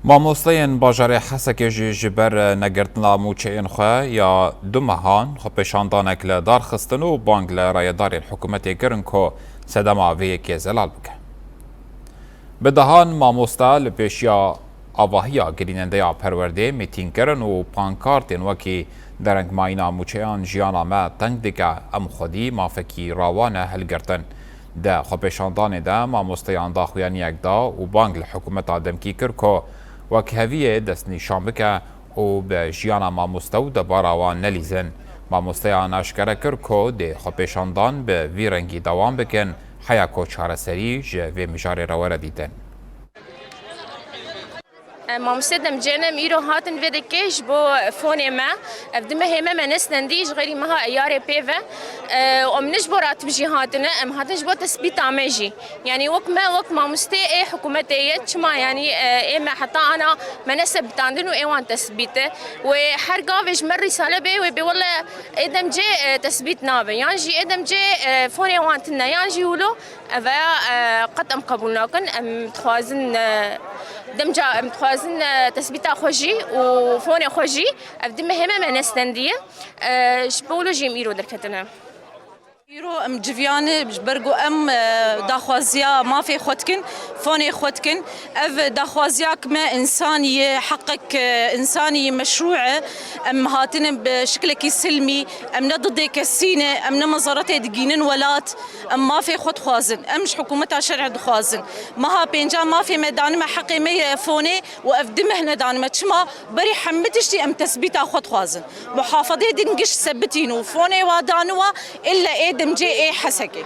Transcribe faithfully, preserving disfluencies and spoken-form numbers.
Mamosteyên bajarê Hesekê jî ji ber negirtina mûçeyên xwe ya du mehan xwepêşandanek li dar xistin û bang li rayedarên hikûmetê kirin ku sedema vê yekê zelal bike. Bi dehan mamoste li pêşiya avahiya girînendeya perwerdê mîtîng kirin û pankartên wekî derengmayîna mûçeyan jiyana me teng dike, em xwedî mafekî rawan e hilgirtin. Di xwepêşandanê de mamosteyan daxuyaniyek da û bang li hikûmeta demkî kir ku wekheviyê destnîşan bike û bi jiyana mamoste û debara wan nelîzin. Mamosteyan aşkere kir ku dê xwepêşandan bi vî rengî dewam bikin, heya ku çareserî ji vê mijarê re were dîtin. Em mamoste demcên em îro hatin vê dekê ji bo fonê me. Ev di mehê me me nestendî ji xêrî meha Eyarê pê ve. E, em ne ji bo ratim jî hatine, em hatin ji bo tesbîta me jî. Yanî wek me, wek mamostê ê hikûmetê ye, çima yanî, e, ê me heta ana me nesebitandin û ê wan tesbît e. Wê her gavê ji me rîsale bê, wê bê wele ê demcê, e, tesbît nabe. Yan jî ê demcê, e, fonê wan tune, yan jî wilo. Ev ya, e, qet em qebûl nakin. Em dixwazin, e, demca em dixwazin, e, tesbîta xwe jî û fonê xwe jî ev di mehê me me nestendiye. E, ji bo wilo jî em îro derketine. Îro em civiyane ji ber ku em, e, daxwaziya mafê xwe dikin, fonê xwe dikin. Ev daxwaziya ki me însanî ye, heqek, e, însanî meşrû e. Em hatine bi şiklekî silmî, em ne didê kesî ne, em ne mezaretê digînin welat. Em mafê xwe dixwazin. Em ji hikûmeta şer'ê dixwazin. Meha pênca mafê me danime, heqê me ye fonê û ev di meh nedanime. Çima? Berî hemî tiştî em tesbîta xwe dixwazin. Muhafazê din giş sebitîn û fonê wa daniwa ille ê demcê ê Hesekê.